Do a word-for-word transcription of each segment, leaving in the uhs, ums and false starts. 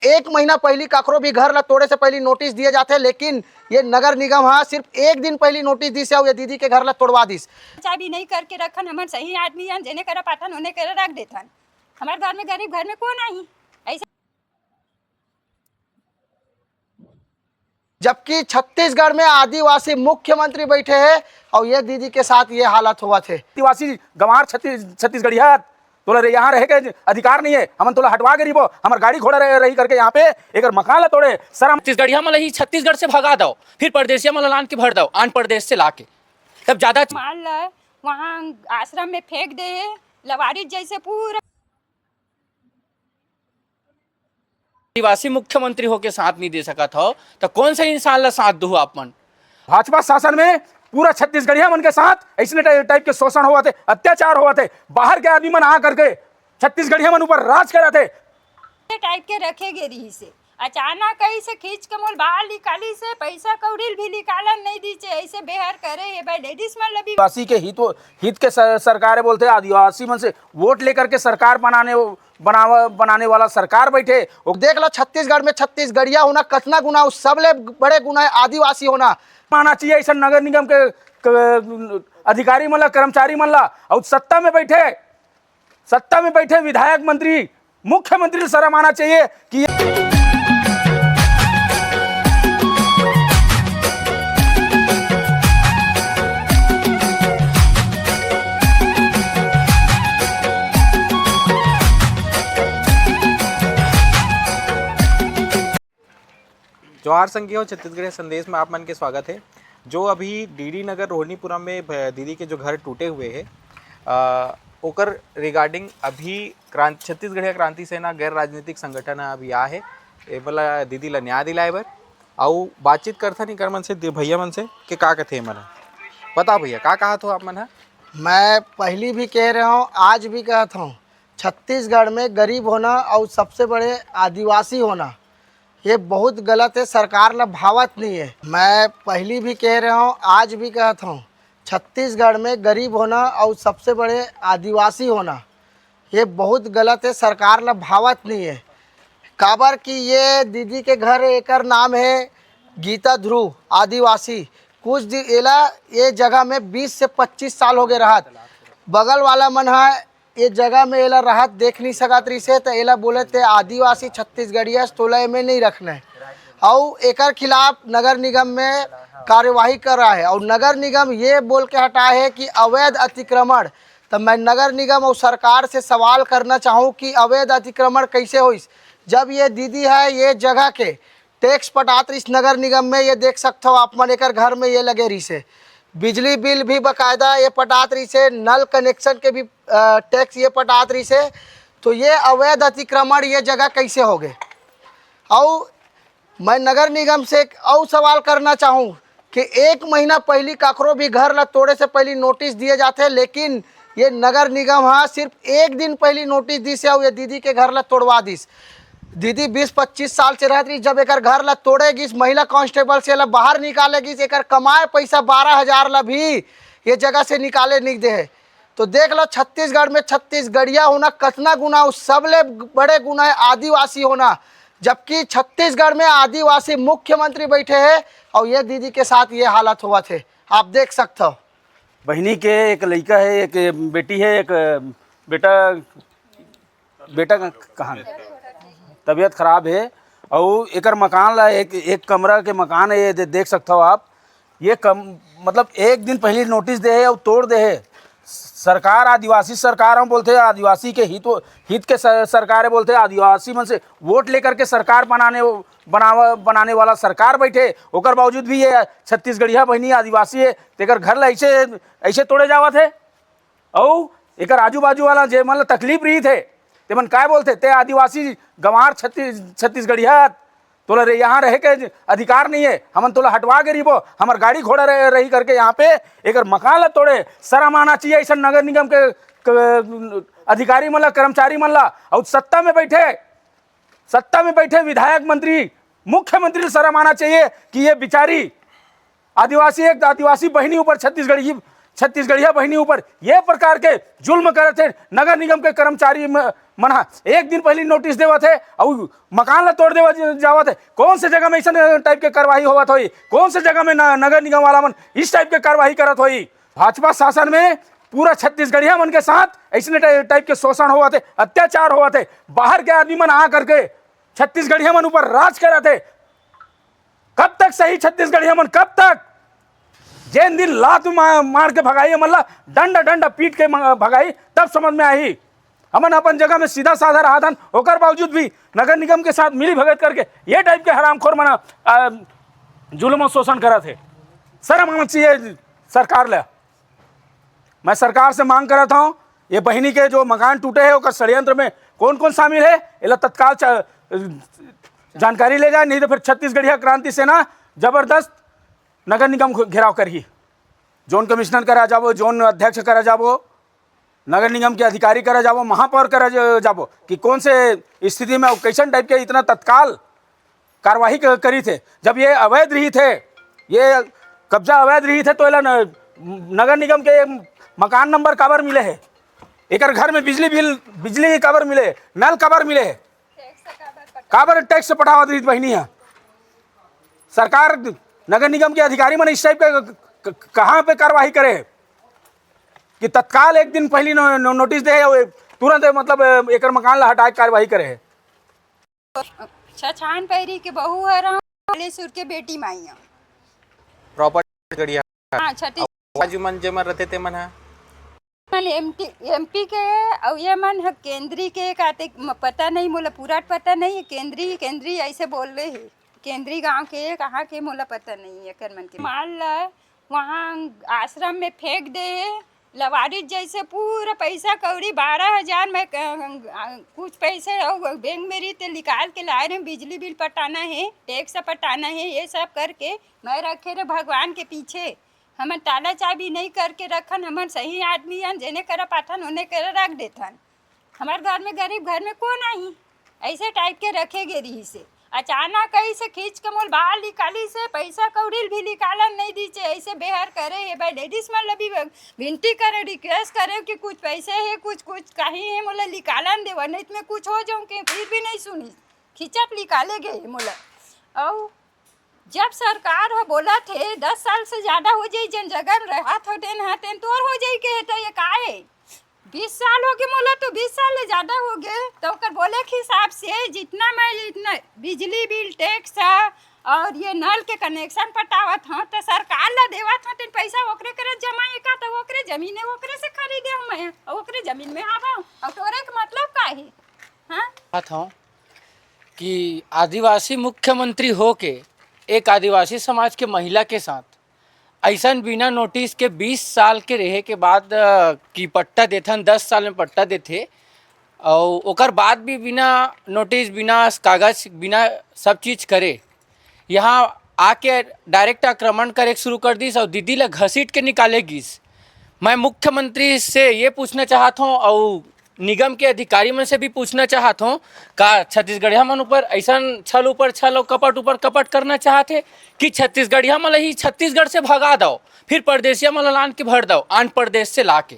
एक महीना पहिली काकरो भी घर ला तोड़े से पहिली नोटिस दिए जाथे, लेकिन ये नगर निगम हा सिर्फ एक दिन पहिली नोटिस दिस हे अउ ये दीदी के घर ला तोड़वा दिस। चाबी नहीं करके रखन, हमन सही आदमी हन, जेने करा पाथन ओने करा रख देथन। हमार घर में गरीब घर में कौन आई? ऐसे जबकि छत्तीसगढ़ में आदिवासी मुख्यमंत्री बैठे हैं और ये दीदी के साथ ये हालत हुआ थे। आदिवासी गंवार छत्तीस-, छत्तीसगढ़िया, तोला रे-, यहाँ रहे के अधिकार नहीं है, हमन तोला हटवा के रहिबो, हमर गाड़ी घोड़ा रहे, रही करके यहाँ पे एकर मकान ला तोड़े, शर्म। छत्तीसगढ़िया मन ला ही छत्तीसगढ़ से भगा दो, फिर परदेसिया मन ला लान के भर दो, आन परदेश से लाके, तब ज्यादा। मान ल वहाँ आश्रम में फेंक दे, लवारिस जैसे पूरा। आदिवासी मुख्यमंत्री होके साथ नहीं दे सकत हो, तो कौन से इंसान ला साथ दू आप मन? भाजपा शासन में पूरा छत्तीसगढ़िया मन के साथ ऐसने टाइ-, टाइप के शोषण होवत हे, अत्याचार होवत हे, बाहर के आदमी मन आ करके छत्तीसगढ़िया मन ऊपर राज करत हे। टाइप के रखे गे रहिस हे, अचानक ऐसे खींच के मोल बाहर निकालिस हे, पैसा कौड़ी भी निकालन नहीं दीस हे, ऐसे बेहर करे हे भाई लेडीज मन ल भी। आदिवासी के हित, हित के स-, सरकार बोलथे, आदिवासी मन से वोट लेकर के सरकार बनाने बनावा, बनाने वाला सरकार बैठे। वो देख लो, छत्तीसगढ़ में छत्तीसगढ़िया होना कतना गुना, उस सबले बड़े गुना है आदिवासी होना। आना चाहिए ऐसा नगर निगम के, के अधिकारी मन ला, कर्मचारी मन ला, और सत्ता में बैठे, सत्ता में बैठे विधायक मंत्री, मुख्यमंत्री शर्म आना चाहिए कि जोहार संगी हो, छत्तीसगढ़िया संदेश में आप मन के स्वागत है। जो अभी डीडी नगर रोहिणीपुरम में भ-, दीदी के जो घर टूटे हुए है, अ, ओकर regarding अभी क्रांत-, छत्तीसगढ़िया क्रांति सेना गैर राजनीतिक संगठन है, अभी आ है ए वाला दीदी ला न्याय दिलाए बर। आउ बातचीत करथन इकर मन से, दे-, भैया मन से कि का कथे मन ह। बताओ भैया, का कहा थो आप मन ह? मैं पहली भी कह रहा हूँ, आज भी कहत हूँ, छत्तीसगढ़ में गरीब होना और सबसे बड़े आदिवासी होना, ये बहुत गलत है, सरकार ला भावत नहीं है। मैं पहली भी कह रहा हूँ, आज भी कहत हूँ, छत्तीसगढ़ में गरीब होना और सबसे बड़े आदिवासी होना, ये बहुत गलत है, सरकार ला भावत नहीं है। काबर कि ये दीदी के घर, एकर नाम है गीता ध्रुव आदिवासी। कुछ दिन एला ये जगह में बीस से पच्चीस साल हो गए रहत। बगल वाला मन ह ये जगह में एला रहत देख नहीं सकत रहिसे, त एला बोले ते आदिवासी छत्तीसगढ़िया, तोला एमे नहीं रखना है। अउ एकर खिलाफ नगर निगम में कार्यवाही कर रहा है और नगर निगम ये बोल के हटा है कि अवैध अतिक्रमण। तो मैं नगर निगम और सरकार से सवाल करना चाहूँ कि अवैध अतिक्रमण कैसे होइस, जब ये दीदी है ये जगह के टैक्स पटात रहिस नगर निगम में, ये देख सकते हो आप मन, एकर घर में ये लगे रहिसे, बिजली बिल भी बकायदा ये पटात रहिसे, नल कनेक्शन के भी, अ, टैक्स ये पटात रहिसे। तो ये अवैध अतिक्रमण, ये जगह कैसे हो गए? और मैं नगर निगम से एक और सवाल करना चाहूँ कि एक महीना पहली काकरो भी घर ला तोड़े से पहली नोटिस दिए जाते, लेकिन ये नगर निगम हा सिर्फ एक दिन पहली नोटिस दिस हे अउ ये दीदी के घर ला तोड़वा दिस। दीदी बीस पच्चीस साल से रहत रही, जब एकर घर ला तोड़े गिस, महिला कांस्टेबल से एला बाहर निकाले गिस, एकर कमाए पैसा बारह हजार ला भी ये जगह से निकाले नहीं दे हे। तो देख लो, छत्तीसगढ़ में छत्तीसगढ़िया होना कतना गुना, उस सबले बड़े गुना है आदिवासी होना, जबकि छत्तीसगढ़ में आदिवासी मुख्यमंत्री बैठे हैं और ये दीदी के साथ ये हालत हुआ थे, आप देख सकते हो। बहिनी के एक लइका है, एक बेटी है, एक बेटा, बेटा का कहाँ? तबीयत खराब है। और एकर मकान ला एक, एक कमरा के मकान है, ये दे-, देख सकते हो आप। ये कम, मतलब, एक दिन पहले नोटिस दे है और तोड़ दे है। सरकार आदिवासी सरकार हम बोलते हैं, आदिवासी के हित, हित के सर-, सरकार है बोलते हैं, आदिवासी मन से वोट लेकर के सरकार बनाने, बनावा, बनाने वाला सरकार बैठे, ओकर बावजूद भी ये छत्तीसगढ़िया बहिनी आदिवासी है, तेकर घर ला ऐसे, ऐसे तोड़े जावत है। अउ एकर आजू बाजू वाला जे मन ला तकलीफ रही थे, ते मन काय बोलते, ते आदिवासी गंवार छत्तीस, छत्तीसगढ़िया, तोला रे-, यहाँ रहे के अधिकार नहीं है, हमन तोला हटवा के रहिबो, हमर गाड़ी घोड़ा रहे, रही करके यहाँ पे एकर मकान ला तोड़े। शर्म आना चाहिए ऐसा नगर निगम के, के अधिकारी मन ला, कर्मचारी मन ला, और सत्ता में बैठे, सत्ता में बैठे विधायक मंत्री, मुख्यमंत्री ला शर्म आना चाहिए कि ये बेचारी आदिवासी, एक आदिवासी बहिनी ऊपर छत्तीसगढ़ी छत्तीसगढ़िया बहिनी ऊपर ये प्रकार के जुल्म करत हे नगर निगम के कर्मचारी म-, मन हा। एक दिन पहली नोटिस देवत हे अउ मकान ला तोड़ देवा ज-, जावत हे। कौन से जगह में ऐसन टाइप के कार्रवाई होवत होई? कौन से जगह में न-, नगर निगम वाला मन इस टाइप के कार्रवाई करत होई? भाजपा शासन में पूरा छत्तीसगढ़िया मन के साथ ऐसने टाइ-, टाइप के शोषण होवत हे, अत्याचार होवत हे। बाहर के आदमी मन आ करके छत्तीसगढ़िया मन ऊपर राज करत हे। कब तक सही छत्तीसगढ़िया मन, कब तक? जेन दिन लात मा-, मार के भगाई, मतलब डंडा डंडा पीट के म-, भगाई, तब समझ में आही। हमन अपन जगह में सीधा साधा रहा थन, ओकर बावजूद भी नगर निगम के साथ मिली भगत करके ये टाइप के हरामखोर मन, आ, जुल्म और शोषण करत हे। शर्म आना चाहिए सरकार ला। मैं सरकार से मांग करत हूँ, ये बहिनी के जो मकान टूटे हे, ओकर षड्यंत्र में कौन कौन शामिल हे, एला तत्काल च-, जानकारी ले जाए, नहीं तो फिर छत्तीसगढ़िया क्रांति सेना जबरदस्त नगर निगम घ-, घेराव करही। जोन कमिश्नर करा जाबो, जोन अध्यक्ष करा जाबो, नगर निगम के अधिकारी करा जाबो, महापौर करा ज-, जाबो कि कौन से स्थिति में अउ कैसन टाइप के इतना तत्काल कार्रवाई क-, करी थे। जब ये अवैध रही थे, ये कब्जा अवैध रही थे, तो एला न-, नगर निगम के मकान नंबर काबर मिले हे? एकर घर में बिजली बिल, बिजली काबर मिले? नल काबर मिले? काबर टैक्स पटावत रही बहिनी है? सरकार, नगर निगम के अधिकारी मन इस टाइप के क-, क-, कहाँ पे कार्रवाई करे कि तत्काल एक दिन पहली नो-, नो-, नोटिस दे, तुरंत मतलब एकर मकान ला हटाए के कार्रवाई करे? छछान पैरी के बहू हरंव, बालेश्वर के बेटी माई हंव। प्रॉपर छत्तीसगढ़िया। हाँ, छत्तीस- आज मन जेमन रथे ते मन ह। मन एमटी, एमपी के, अउ ये मन ह केंद्री के का ते म-, पता नहीं, मोला पूरा पता नहीं है। केंद्री, केंद्री ऐसे बोल रहे हैं। केंद्री गांव के, कहाँ के, मोला पता नहीं है एकर मन के। मान ल वहाँ आश्रम में फेंक दे हे, लवारिस जैसे पूरा पैसा कौड़ी बारह हजार में क-, अ, कुछ पैसे अउ बैंक में रही ते निकाल के लाए रहे, बिजली बिल पटाना है, टैक्स पटाना है, ये सब करके मैं रखे रहे भगवान के पीछे। हमन ताला चाबी नहीं करके रखन, हमन सही आदमी हन, जेने करा पाथन ओने करा रख देथन। हमार घर में, गरीब घर में कोन आही? ऐसे टाइप के रखे गे रही से। अचानक ऐसे खींच के मोल बाहर निकाली से, पैसा कौड़ी भी निकालन नहीं दी से, ऐसे बेहर करे हे भाई। लेडीज मन ला भी विनती करे, रिक्वेस्ट करे कि कुछ पैसे हे, कुछ, कुछ कहीं हे, मोला निकालन देवा, नहीं तो मैं कुछ हो जाऊँ के, फिर भी नहीं सुनी। खींचत निकाले गए मोला। अउ जब सरकार ह बोलत हे, दस साल से ज्यादा हो जाई, जेन जगह रहत हो, तेन ह, तेन तोर हो जाई के हे, त ये का हे? बीस साल हो गे मोला, तो बीस साल ले ज्यादा हो गे, तो ओकर बोले के हिसाब से जितना मैं इतना बिजली बिल, टैक्स और ये नल के कनेक्शन पटावत हूँ, तो सरकार ला देवत हूँ, तेन पैसा ओकरे करा जमा हे का, तो ओकरे जमीन हे, ओकरे से खरीदे हूँ मैं, और ओकरे जमीन में आवा हूँ, और तोरे के मतलब का हे? हाँ? बात हूँ कि आदिवासी मुख्यमंत्री होके एक आदिवासी समाज के महिला के साथ ऐसन बिना नोटिस के बीस साल के रहे के बाद, अ, कि पट्टा देथन, दस साल में पट्टा देथे, अउ ओकर बाद भी बिना नोटिस, बिना कागज, बिना सब चीज करे, यहाँ आके डायरेक्ट आक्रमण करे शुरू कर दिस अउ दीदी ला घसीट के निकाले गिस। मैं मुख्यमंत्री से ये पूछना चाहत हूँ अउ निगम के अधिकारी मन से भी पूछना चाहत हूँ, का छत्तीसगढ़िया मन ऊपर ऐसन छल ऊपर छल अउ कपट ऊपर कपट करना चाहत हे कि छत्तीसगढ़िया मन ला ही छत्तीसगढ़ से भगा दव, फिर परदेसिया मन ला लान के भर दव, आन प्रदेश से ला के,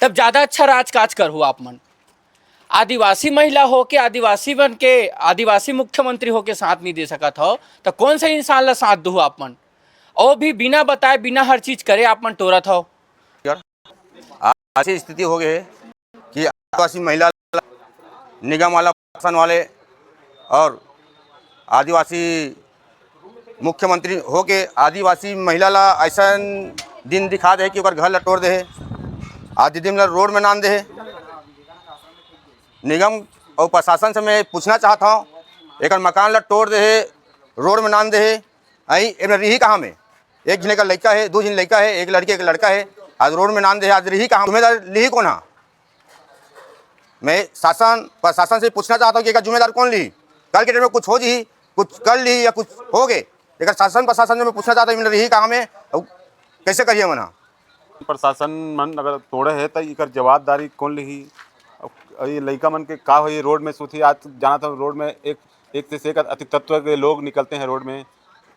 तब ज्यादा अच्छा राजकाज करहु आप मन। आदिवासी महिला होके, आदिवासी बन के, आदिवासी मुख्यमंत्री होके साथ नहीं दे सकत हव, त कौन से इंसान ला साथ दुहू आप मन? ओ भी बिना बताए, बिना हर चीज करे आप मन टोरत हव। ऐसी स्थिति हो गई है कि आदिवासी महिला निगम वाला, प्रशासन वाले और आदिवासी मुख्यमंत्री होके आदिवासी महिला ला ऐसा दिन दिखा दे कि ओकर घर ला टोर दे हे, आज दीदी ला रोड में नान दे हे। निगम और प्रशासन से मैं पूछना चाहता हूँ, एकर मकान ला टोर दे हे, रोड में नान दे हे, आई एमे रही कहाँ में? एक झिन का लड़का है, दो झिन लड़का है, एक लड़की, एक लड़का है, आज रोड में नान दे हे, आज रही कहाँ? जिम्मेदार लिही कौन हा? मैं शासन, प्रशासन से पूछना चाहता हूँ कि एकर जिम्मेदार कौन लिही? कल के डेट में कुछ हो जी, कुछ कर ली या कुछ हो गए, एकर शासन प्रशासन से मैं पूछना चाहता हूँ, एमे रही कहाँ में? और कैसे करिए मना? प्रशासन मन अगर तोड़े हे, त एकर जवाबदारी कौन लिही? अउ ये लइका मन के का होही? रोड में सूती, आज जाना था, रोड में एक, एक से एक अति तत्व के लोग निकलते हैं रोड में,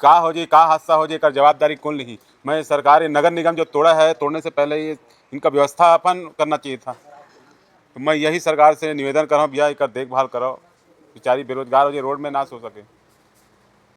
का हो जाए, का हादसा हो जाए, एकर जवाबदारी कौन लिही? मैं सरकार, ये नगर निगम जो तोड़ा है, तोड़ने से पहले ये इनका व्यवस्थापन करना चाहिए था। तो मैं यही सरकार से निवेदन करहूँ, भैया, एकर देखभाल करो, बेचारी बेरोजगार हो जाए, रोड में ना सो सके।